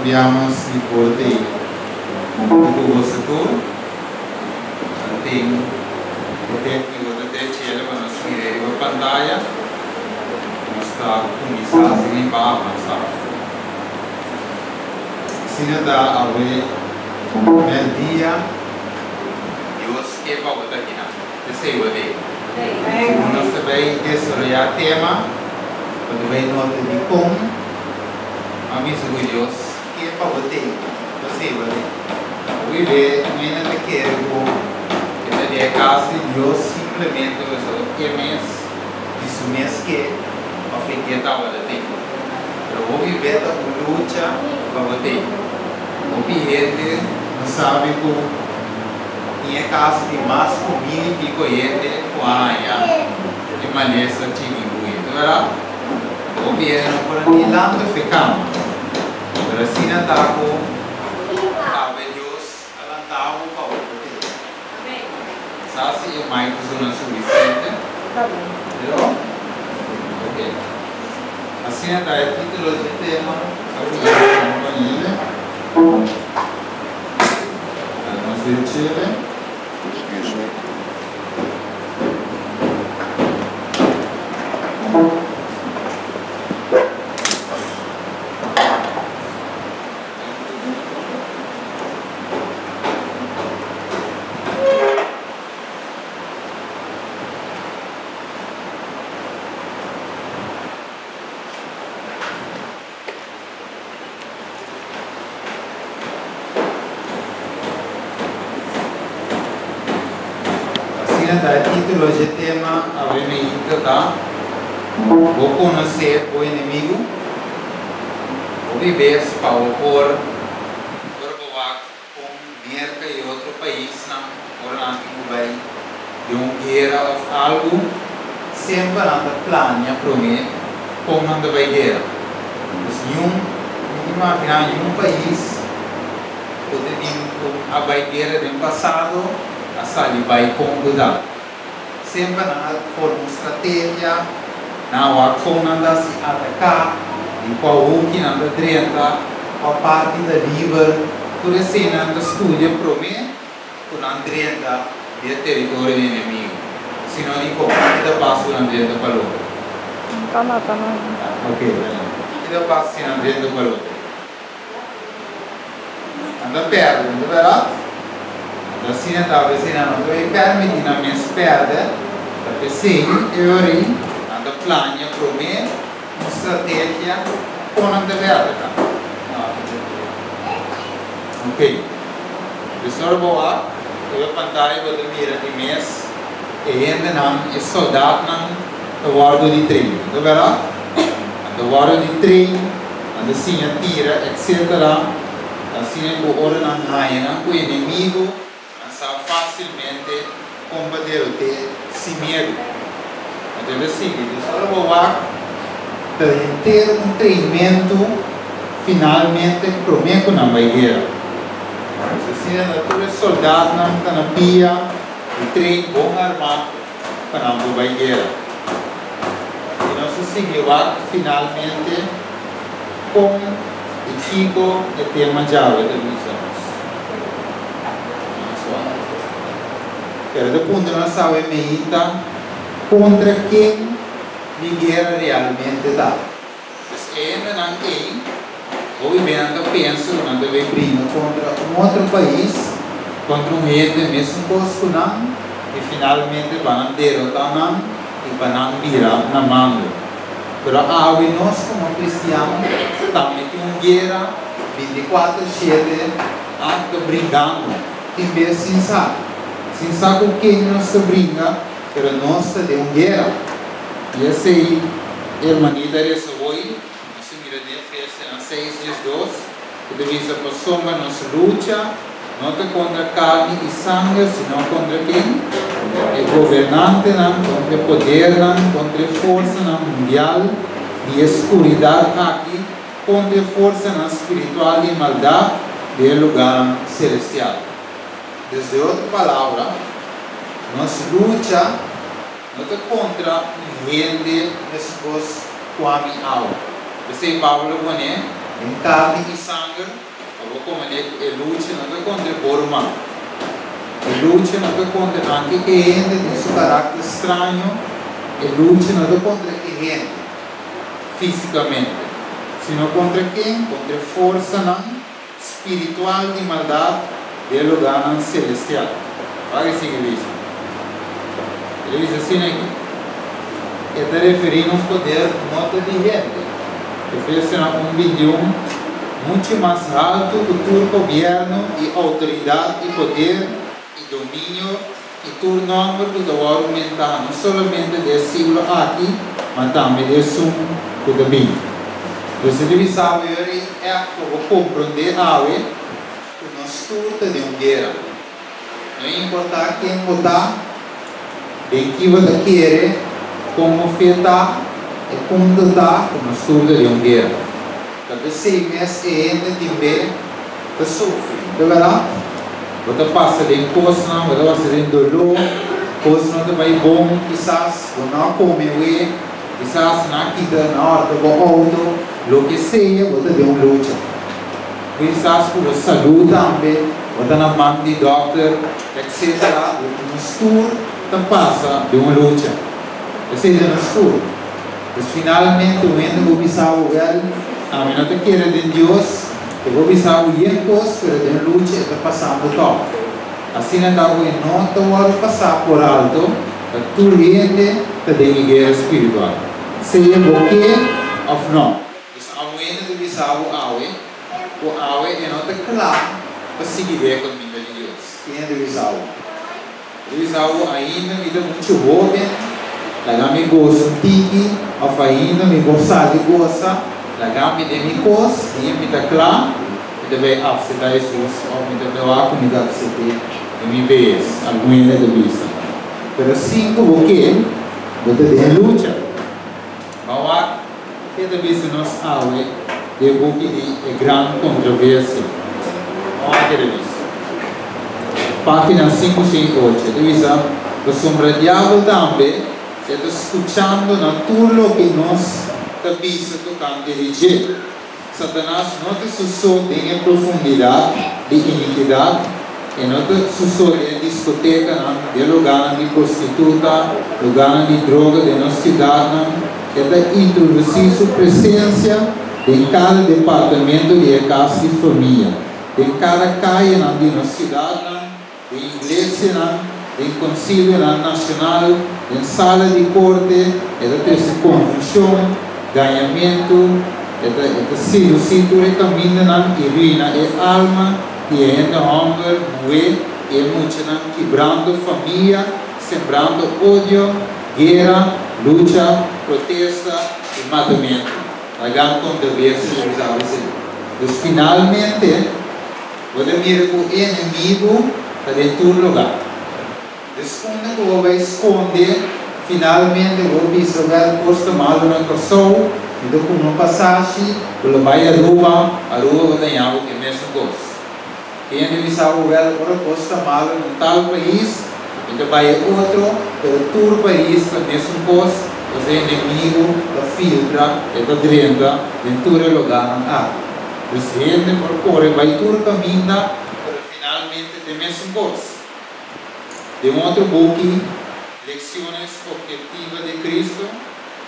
Un biaha mas mi por t'ei huntu ku boso tur. Nan tin e tékniko ta trechele pa nos mira riba pantaya. Nos ta kuminsá asina i pa avansá. Asina ta awe mèrdia. Dios ke pa bo ta akinan. P'esei bo t'ei. Segun nos ta bai desaroyá tema, bo ta bai nota dikon. A bisa ku Dios ke pa bo tei, bo sirba den. Hopi be un hende ta kere ku e ta di e kas di Dios simplemente pasobra e mes di su mes ke òf e ke tabata tei. Pero hopi be ta un lucha pa bo tei. Hopi hende no sabi ku tin e kas di mas ku mil i piko hende ku a haña e malesa chikingunya. Ta bèrdat? Hopi hende no por a ni lanta fe kama, pero asina ta ku awe Dios a lanta bo pa bo por tene. Sa si e mic ta zona sufisiente? Pero, ok. Asina ta e titulo dje tema, sa ku Dios ta kompaniele. Nos den chele. Excuse me. Asina ta e título dje tema awe meinta ta, Bo konosé bo enemigu? Hopi bes pa bo por ora bo wak kon Merka i otro paisnan ora nan tin ku bai den un guera òf algu, semper nan ta plania promé kon nan ta bai guera. Pues niun, mi ta imaginá niun pais ku ta tin ku a bai guera den pasado a sali bai kon ku ta. Semper nan a forma un strategia, nan a wak kon nan ta hasi ataká, di kua hoki nan ta drenta, kua parti ta liber, tur esei nan ta studia promé ku nan drenta di e teritorio di enemigu. Si no dikon? Ki ta pasa ku nan drenta pa loke? Ta mata nan. Ok, ki ta pasa si nan drenta pa loke? Nan ta perde, no ta bèrdat? Anto asina ta bes nan no ta bay permiti nan mes perde, ta p'esei e ora ei nan ta plania promé un strategia kon nan ta berde ta. Ok, dus ora bo wak riba pantaya bo ta mira di mes e hendenan, e soldatnan ta wòrdu di train, no ta bèrdat? Nan ta wòrdu di train. Nan ta siña tira etc. Asina ku ora nan haña nan ku enemigu, nan sa fásilmente kon pa derot'é sin miedu. Anto e ta sigui, Dus ora bo wak ta henter un treinmentu finalmente promé ku nan bai guera. Dus asina ta tur e soldatnan ta na pia di trein bon armá pa nan por bai guera. I nos a sigui wak finalmente kon i kiko e tema djawe ta bisa nos. Nos wak. Pero ta puntra nos awe meinta kontra ken mi guera realmente ta. Pues e hendenan ei hopi be nan ta pensa ku nan ta bay bringa kontra un otro pais, kontra un hende mesun kos ku nan i finalmente pa nan derota nan i pa nan bira na mando. Pero awe nos komo kristian tambe tin un guera bintikuater shete ta bringando, tin bes sin sa, sin sa ku ken nos ta bringa, pero nos ta den un guera. I esei hermanita resa hoy, nos a mira den Efesianan seis 12, ku ta bisa, Pasobra nos lucha no ta kontra karni i sanger, sino kontra ken? E gobernantenan, kontra e podernan, kontra e forsanan mundial di e skuridat aki, kontra e forsanan spiritual di maldat den e lugánan selestial. Dus den otro palabra, nos lucha No ta kontra un hende meskos ku ami awe. P'esei Pablo a pone, Den karni i sanger, pa bo komprendé ku e lucha no ta kontra e bo ruman. E lucha no ta kontra anke e hende tin su karakter straño, e lucha no ta kontra e hende físikamente, sino kontra ken? Kontra e forsanan spiritual di maldat den e lugánan selestial. Wak e sigui bisa. E ta bisa asina aki, E ta referí na un poder no ta di hende. Efesionan un 21, Muchu mas haltu ku tur gobièrnu i outoridat i poder i dominio i tur nòmber ku ta wòrdu mentá no solamente den e siglo aki, ma tambe den esun ku ta bini. Pues e ta bisa bo yori ègt pa bo komprondé awe ku nos tur ta den un guera. No importá ken bo ta, den ki bo ta kere, kon bo fe ta, e punto ta ku nos tur ta den un guera. Ta p'esei mes e hende tin be ta sufri, ta bèrdat? Bo ta pasa den kosnan, bo ta pasa den doló, kos no ta bai bon, kisas bo no a kome we, kisas nan a kita, nan a hòrta bo outo, loke sea, bo ta den un lucha. Kisas ku bo salú tambe, bo ta na man di dòkter, etsetera, bo nos tur ta pasa den un lucha. Esei ta nos tur. Pues finalmente un hende por bisa bo, Wèl, ami no ta kere den Dios. E por bisa bo yen kos, pero den lucha e ta pasando tòg. Asina ta ku e no ta wòrdu pasá por alto, ta tur hende ta den e guera spiritual, sea bo ke òf nò. Pues un hende ta bisa bo awe ku awe e no ta kla pa sigui den e kaminda di Dios. Ki hende bisa bo? E bisa bo, Ainda mi ta muchu hóben, laga mi gosa un tiki, òf ainda mi por sali gosa, laga mi den mi kos, dia mi ta kla, mi ta bai apseptá Hesus, òf mi ta bai wak ku mi ta apsept'é den mi bes, algun hende ta bisa. Pero sin ku bo ke, bo ta den lucha. Ba wak ke ta bisa nos awe den e buki di E Gran Kontroversia. Ba wak ke ta bisa. Página 508, e ta bisa, Pasobra diabel tambe e ta skuchando na tur loke nos ta bisa tokante di dje. Satanas no ta su so den e profundidat di inikidat, e no ta su so den e diskotekanan, den lugánan di prostituta, lugánan di droga den nos siudatnan. E ta introdusí su presensia den kada departamento di e kas di famia, den kada kayenan di nos siudatnan, Den iglesianan, den konsilionan nashonal, den sala di korte, e ta trese konfushon, gañamentu, e ta e ta sedusí tur e kamindanan i ruina e alma di e hende hòmber, muhé i e muchanan, kibrando famia, sembrando odio, guera, lucha, protesta i matamentu. La gran kontroversia di bisa esei. Dus finalmente. Bo ta mira ku e enemigu ta den tur lugá. Des unda ku bo bai skonde, finalmente bo bisa, Wèl, kos ta malu na Kòrsou, mi ta kumpra un pasashi, bo lo bai Aruba, Aruba bo ta haña bo ku e mesun kos. Tin hende bisa bo, Wèl, ora kos ta malu na un tal pais, mi ta bai e otro, pero tur pais ta mesun kos, pasobra e enemigu ta filtra, e ta drenta den tur e lugánan aki. Dus hende por kore bai tur kaminda, pero finalmente t'e mesun kos. Den un otro buki, Lecciones Objetivas de Cristo,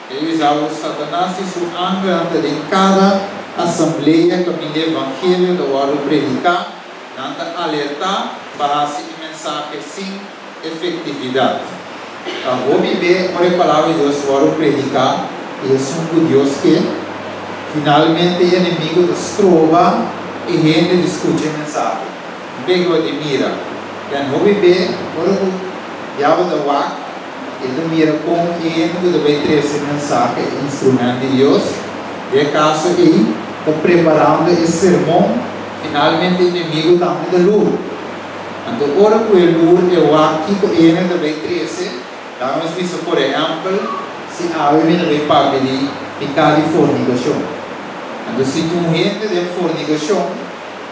e bisa ku Satanas i su angelnan ta den kada asamblea kaminda e evangelio ta wòrdu prediká, nan ta alertá pa hasi e mensahe sin efektividat. Ta hopi be ora e Palabra di Dios wòrdu prediká i esun ku Dios ke. Finalmente e enemigu ta stroba e hende di skucha e mensahe. Un be ku bo tin mira. Ken hopi be ora ku diabel ta wak, e ta mira kon e hende ku ta bai trese e mensahe, e instrument di Dios, den e kaso ei ta preparando e sermon, finalmente e enemigu tambe ta lur. Anto ora ku e lur e wak kiko ene ta bay trese, laga nos bisa por ehèmpel, si awe mi ta bay papia di piká di fornikashon. Anto si tin un hende den fornikashon,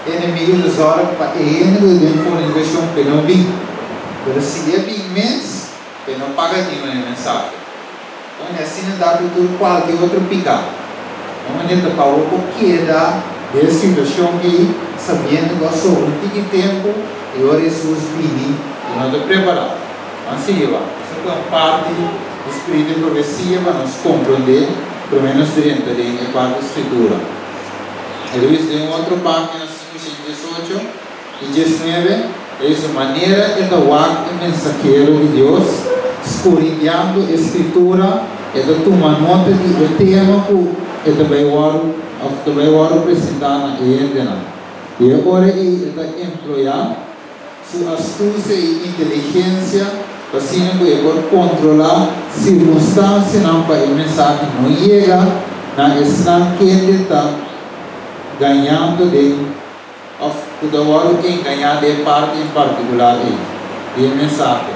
e enemigu ta zòrg pa e hende ku ta den fornikashon p'e no bin. Pero si e bin mes, p'e no paga niun e mensahe. Bon, i asina ta ku tur kualke otro piká. Un manera pa bo keda den e situashon ei sabiendo ku a sobra un tiki tempu i ora Hesus bini bo no ta prepará. Ban sigui wak. Esaki ta un parti di spiritu di profesia pa nos komprondé promé nos drenta den e parti Skritura. E ta bisa den un otro página 518 i 19, e bisa manera e ta wak e mensahero di Dios skurindiando e Skritura, e ta tuma nota di e tema ku e ta bai wòrdu òf ta bai wòrdu presentá na e hendenan. I e ora ei e ta employá su astusia i inteligensia pa asina ku e por kontrolá sirkunstansianan pa e mensahe no yega na esnan kende ta gañando den òf ku ta wòrdu engañá den e parti en partikular ei di e mensahe.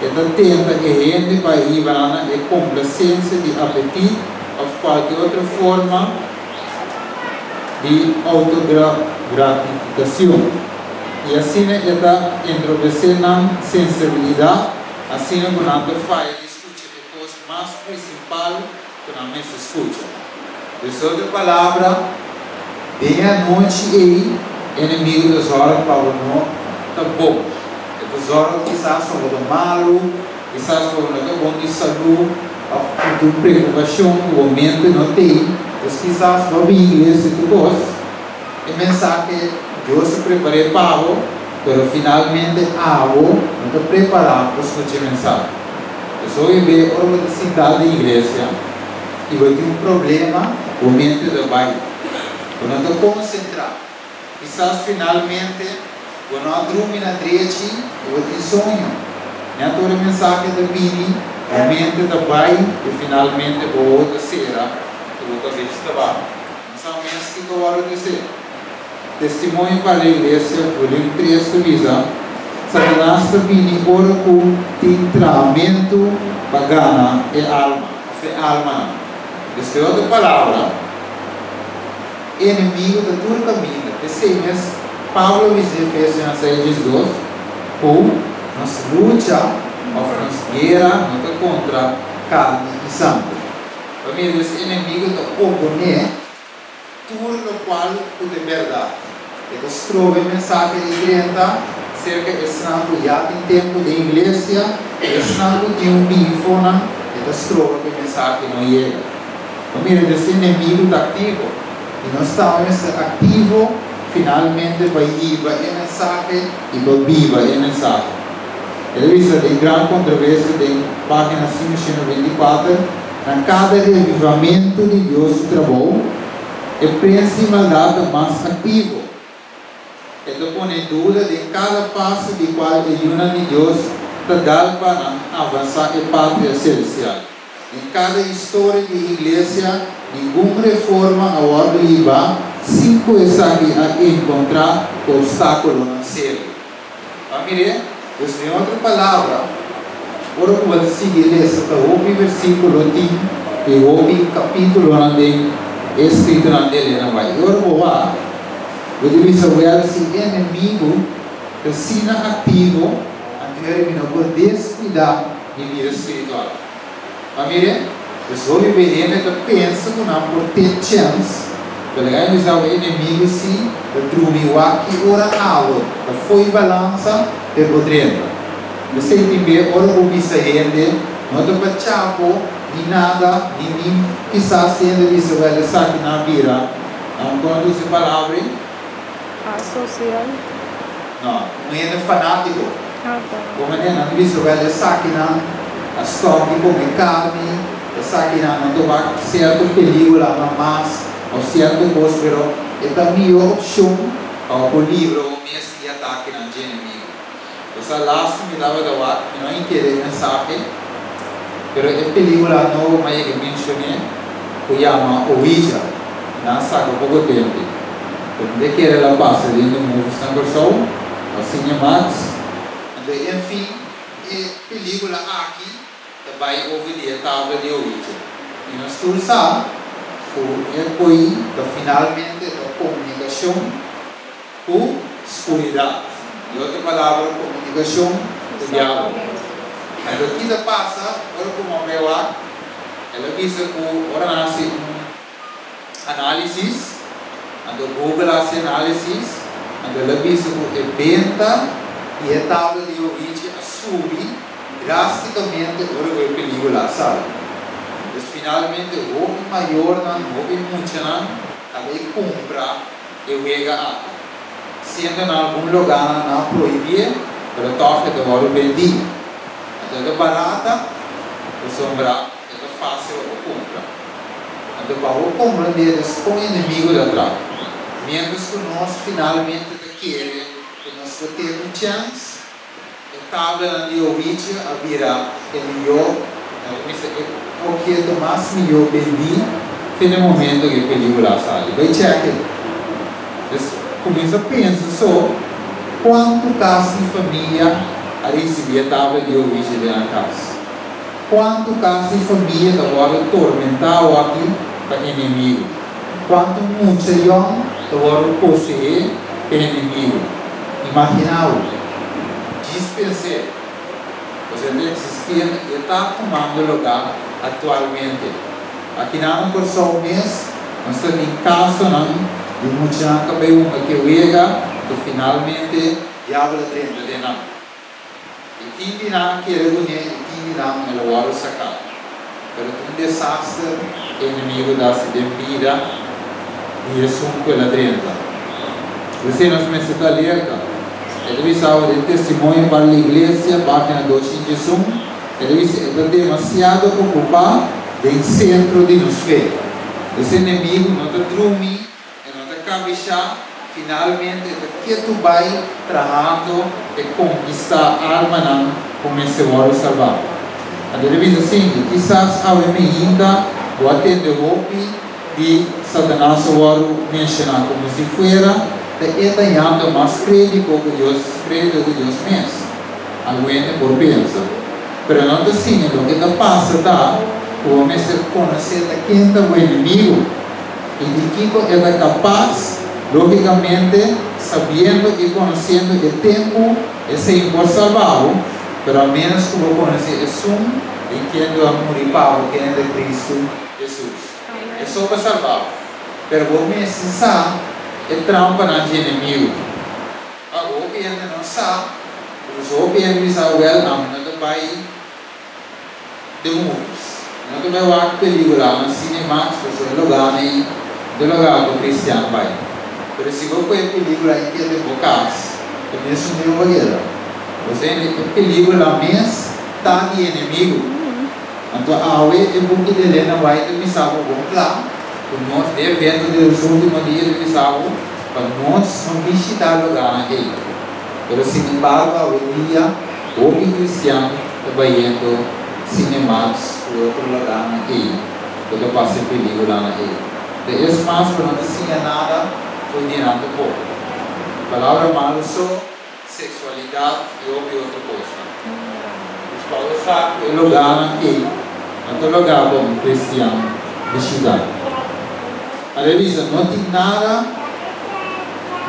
E ta tenta e hende pa e hiba nan na e komplasensia di apetit òf kualke otro forma di autogratifikashon, i asina e ta entrobesé nan sensibilidat asina ku nan ta faya di skucha e kos mas prinsipal ku nan mester skucha. Dus otro palabra, den e anochi ei, enemigu ta zòrg pa bo no ta bon. E ta zòrg kisas pa bo ta malu, kisas pa bo no ta bon di salú, òf ku tur preokupashon ku bo mente no tei. Dus kisas bo a bin iglesia tur kos, e mensahe Dios a prepar'é pa bo, pero finalmente abo no ta prepará pa skucha e mensahe. Dus hopi be ora bo ta sintá den iglesia i bo tin un problema, bo mente ta bai. Bo no ta konsentrá. Kisas finalmente bo no a drumi na drechi i bo tin soño. Nèt ora e mensahe ta bini, bo mente ta bai i finalmente bo wowo ta sera i bo kabes ta baha. No sa mes kiko wòrdu disé. Testimonio pa la Iglesia, volum 3 ta bisa, Satanas ta bini ora ku tin trahamentu pa gana e alma òf e almanan. Des e otro palabra, e enemigu ta tur kaminda. P'esei mes Pablo a bisa den Efesionan 6, 12 ku nos lucha òf nos guera no ta kontra karni i sanger. Pa mira, des enemigu ta oponé. Tur lokual ku ta e bèrdat. E ta stroba e mensahe di drenta serka esnan ku ya tin tempu den iglesia i esnan ku tin un bifonan, e ta stroba ku e mensahe no yega. Bo mira des enemigu ta aktivo i nos tambe mester aktivo finalmente pa hiba e mensahe i pa biba e mensahe. E ta bisa den Gran Kontroversia den página 524. Na kada revivamentu di Dios su trabou, e prens di maldat ta mas aktivo. E ta pone duda den kada paso di kual e yunan di Dios ta dal pa nan avansá e patria selestial. Den kada historia di e iglesia, ningun reforma a wòrdu hibá sin ku esaki a enkontrá ku opstákulonan serio. Pa mir'é, dus den otro palabra, ora ku bo ta sigui lesa ta hopi versíkulo tin i hopi kapítulonan den e eskritonan di Elena White. I ora bo wak, bo ta bisa, Wèl, si e enemigu ta asina aktivo, anto heri mi no por deskuidá mi bida spiritual. Pa mir'é, dus hopi be hende ta pensa ku nan por ten chèns, pero laga mi bisa bo, e enemigu si ta drumi wak ki ora awe ta fo'i balansa te bo drenta. P'esei tin be ora bo bisa hende, no ta pa chapo ni nada, ni ni kisas si hende bisa wèl esaki nan a bira, nan kono ta usa e palabra ei? Asosial. No, un hende fanátiko. Ah, ta. Bo manera nan ta bisa, Wèl, esakinan a stòp di kome karni, esakinan no ta wak sierto pelíkulanan mas òf sierto kos, pero e ta mihó opshon pa bo por libra bo mes di atakenan dje enemigu. Bo sa, lastu mi tabata wak, mi no a intende e mensahe, pero e pelíkula nobo mi a yega menshoné ku yama Ouija, nan a saka poko tempu. Pero mi ta kere la pasa den de movies na Kòrsou òf Cinemax. Anto en fin e pelíkula aki ta bai over di e tabla di Ouija. I nos tur sa ku e koi ta finalmente ta komunikashon ku skuridat. Di otro palabra komunikashon ku diabel. Anto ki ta pasa ora ku mòmé wak? El a bisa ku ora nan hasi un. Análisis, anto Google a hasi análisis, anto el a bisa ku e benta di e tabla di Ouija a subi drástikamente ora ku e pelíkula a sali. Pues finalmente hopi mayornan, hopi muchanan a bai kumpra e wega aki. Siendo na algun logánan nan a prohibié, pero tòg e ta wòrdu bendí. Anto e ta barata pasobra e ta fásil pa bo kumpra. Anto pa bo komprendé des kon enemigu ta traha. Miéntras ku nos finalmente ta kere ku nos por tene un chèns, e tablanan di Ouija a bira e mihó, nan ta bisa e obheto mas mihó bendí fe na e momento ku e pelíkula a sali. Bai chèk'e. Des kuminsá pensa so kuantu kas di famia a risibí e tabla di Ouija den nan kas. Kuantu kas di famia ta wòrdu tormentá awaki pa enemigu? Kuantu mucha yòn ta wòrdu poseé pa enemigu? Imaginá bo. Djis pens'é. Pasobra e ta existiendo i e ta tumando lugá aktualmente. Akinan na Kòrsou mes nos ta tin kasonan di muchanan ta bai hunga ke wega ku finalmente diabel a drenta den nan. E tin di nan a kere kuné i tin di nan el a wòrdu saká. Pero ta un desaster e enemigu ta hasi den bida di esun ku el a drenta. P'esei nos mester ta alerta. E ta bisa awe den Testimonio para la Iglesia, página 211, e ta bisa e ta demasiado okupá den sentro di nos fe. Es enemigu no ta drumi. E no ta kabishá, finalmente e ta ketu bai trahando e konkistá almanan ku mester wòrdu salbá. Anto e ta bisa asinki, Kisas awe meinta bo a tende hopi di Satanas a wòrdu menshoná komo si fuera ta e ta yando mas krédiko ku Dios, krédito ku Dios mes. Algun hende por pensa. Pero no ta asina, loke ta pasa ta ku bo mester konosé ta ken ta bo enemigu. I di kiko e ta kapas, lógikamente, sabiendo i konosiendo e tempu esei por salba bo, pero a ménos ku bo konosé esun den ken lo a muri pa bo, kende ta Kristu Hesus. E so pa salba bo. Pero bo mester sa e trampanan dje enemigu. Pa hopi hende no sa, pasobra hopi hende bisa, Wèl, ami no ta bai. The movies. No ta bai wak pelicula na Cinemax pasobra e lugar nei no ta lugar pa cristian bai. Pero si bo poi e pelicula ei keda den bo cas e mesun dia bo keda. Bo sa hende e pelicula mes ta di enemigo. Anto awe e buki di Elena White ta bisa bo bon cla cu nos den evento di los ultimo dia ta bisa bo pa nos no bishita lugarnan ei. Pero sin embargo awendia hopi cristian ta bayendo Cinemax ku otro laganan ei ku ta pasa e peliculanan ei. Ta es mas ku no ta siña nada fo'i di nan tampoco. Palabra malo so, sexualidad i hopi otro cosnan. Pues pa bo sa ku e loganan ei no ta loga pa un cristian bishita. A revisa no tin nada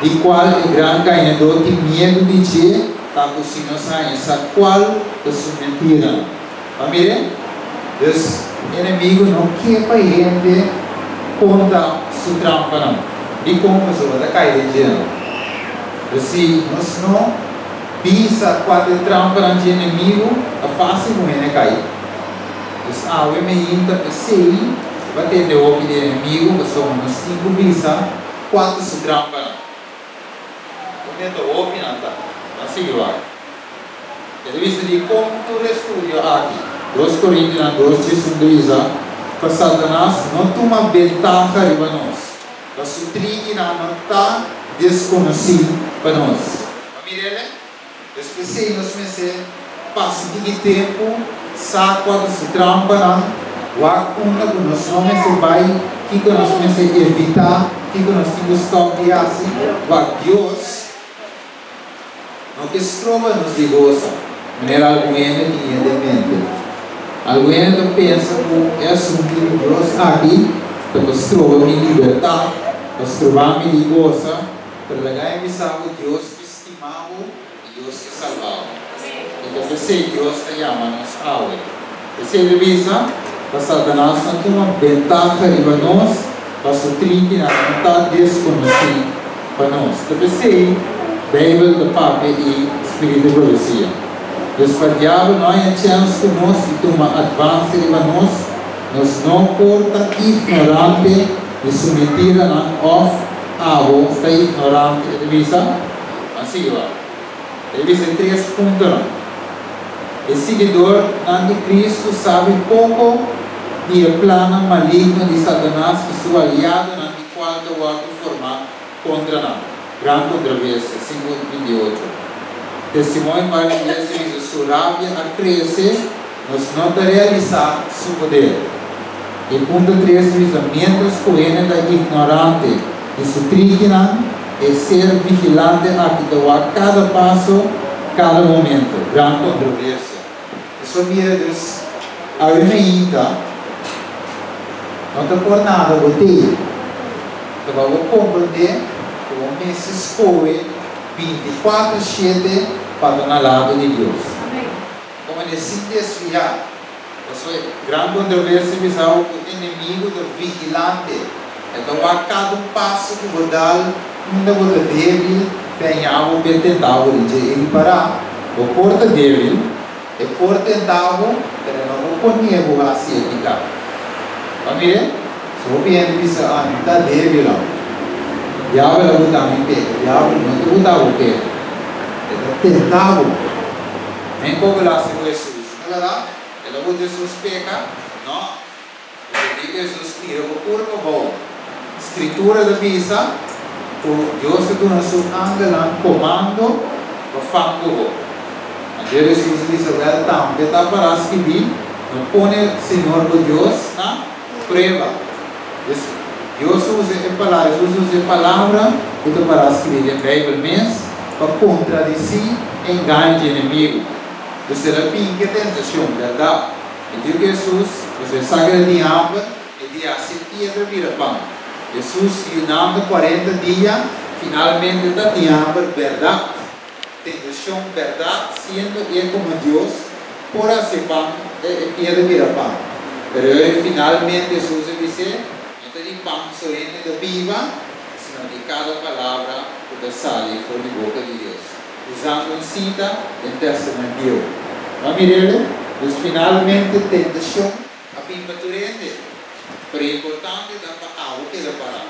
di cual e gran gañadó tin miedu di dje ta cu si nos haña sa cual ta su mentiranan. Pa mire, dus enemigo no ke pa hende conta su trampanan. Dicon? Pasobra ta cay den dje nan. Dus si nos no bisa cua ta e trampanan dje enemigo, ta facil cu hende cay. Dus awe meinta p'esey pa tende hopi di enemigo pasobra nos tin cu bisa cuanto su trampanan. Un meta hopi nan ta. Nan sigui wak. E ta bisa di con tur e studio aki. Dos Corintionan 2, 11 ta bisa pa Satanas no tuma bentaha riba nos, pa su trikinan no ta desconoci pa nos. Pa mirele? Despues ei nos mester pasa un tiki tempu sa kua ta su trampanan, wak unda ku nos no mester bai, kiko nos mester evitá, kiko nos tin ku stòp di hasi. Wak Dios no ke stroba nos di gosa, manera algun hende tin e den mente. Algun hende ta pensa ku e asuntu di Dios aki ta pa stroba mi libertat, pa stroba mi di gosa, pero laga e bisa ku Dios ke Stima bo i Dios ke salba bo. I ta p'esei Dios ta yama nos awe. P'esei ta bisa pa Satanas no tuma bentaha riba nos, Pa su trikinan no ta deskonosí pa nos. Ta p'esei Beibel ta papia di spiritu di profesia. Dus pa diabel no haña chèns ku nos i tuma advanse riba nos, nos no por ta ignorante di su mentiranan òf abo ta ignorante, e ta bisa. Ban sigui wak. E ta bisa e tres puntonan. E siguidornan di Kristu sabi poko di e plannan maligno di Satanas i su aliadonan di kual ta wòrdu formá kontra nan. Gran kontroversia, 5.28. Testimonio pa e iglesia bisa su rabia a krese, nos no ta realisá su poder. E punto tres bisa miéntras ku hende ta ignorante di su trikinan, e ser vigilante aki ta wak kada paso, kada momento. Gran kontroversia. Eso mira dus awe mainta no ta por nada bo tei. Ta pa bo komprendé ku bo mester skohe 24 shete pa ta na lado di Dios. Komo ne sin desviá. Pasobra e gran kontroversia bisa bo ku enemigu ta vigilante. E ta wak kada un paso ku bo dal, unda bo ta débil, peña bo p'e tenta bo di dje. I ripará, bo por ta débil, e por tenta bo, pero e no por pon'é bo hasi e piká. Bo a mir'é? So hopi hende bisa, Ah, mi ta débil awe. Diabel a buta mi peka. Diabel no ta buta bo peka. E ta tenta bo. Men kobo el a hasi ku Hesus? No bèrdat? El a buta Hesus peka? No. Pasobra di ku Hesus tira bo kurpa bou. Skritura ta bisa ku Dios ta duna su angelnan komando pa fang ku bo. Anto Hesus bisa, Wèl, tambe ta pará skibí, No pone Señor bo Dios na prueba. Dus, Dios a usa e palabra, Hesus a usa e palabra ku ta pará skibí den Beibel mes pa kontradisí e engaño dje enemigu. Dus el a bin ku e tentashon, bèrdat? E diu ku Hesus, pasobra e sa ku el a tin hamber, e di hasi e piedra bira pan. Hesus yunando 40 dia, finalmente ta tin hamber bèrdat. Tentashon bèrdat, siendo e komo Dios por hasi pan, e piedra bira pan. Pero e finalmente Hesus a bis'é, No ta di pan so hende ta biba, sino di kada palabra ku ta sali for di boka di Dios. Usando un sita den Testament Bieu. Bo a mir'el? Dus finalmente tentashon a bin pa tur hende. Pero e importante ta pa abo keda pará.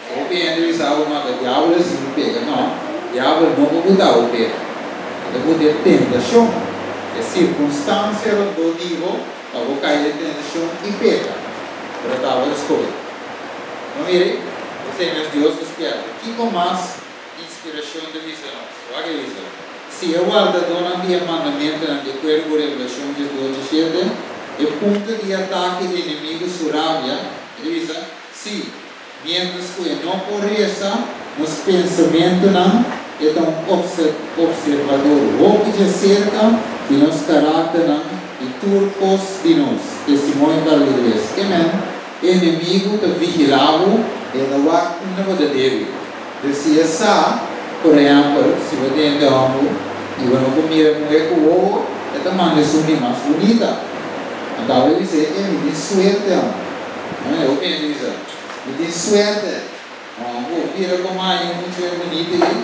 So hopi hende bisa abo mata diabel a sigui pega. No, diabel no por buta abo pega. E ta buta e tentashon, e sirkunstansia rondó di bo pa bo kai den tentashon i peka. Pero ta abo ta skohe. Bo a mira? Esei mes Dios ta spierta. Kiko mas Inspirashon ta bisa nos. Wak e bisa, Si e wardadónan di e mandamentunan di akuerdo ku Revelashon 12, 7, e punto di atake di enemigu su rabia, e ta bisa, Sí, miéntras ku e no por resa nos pensamentunan, e ta un opservador hopi djaserka di nos karakternan i tur kos di nos. Testimonio para la Iglesia. Ke men? E enemigu ta vigilá bo, e ta wak unda bo ta débil. Dus si e sa, por ehèmpel, si bo tin hende hòmber i bo no por mira muhé ku wowo, e ta manda esun di mas bunita. Anto abo ta bisa, E, mi tin suerte hòmber. No, e hopi hende bisa, Mi tin suerte. Hòmber, bira komo haña un much'e bunita ei.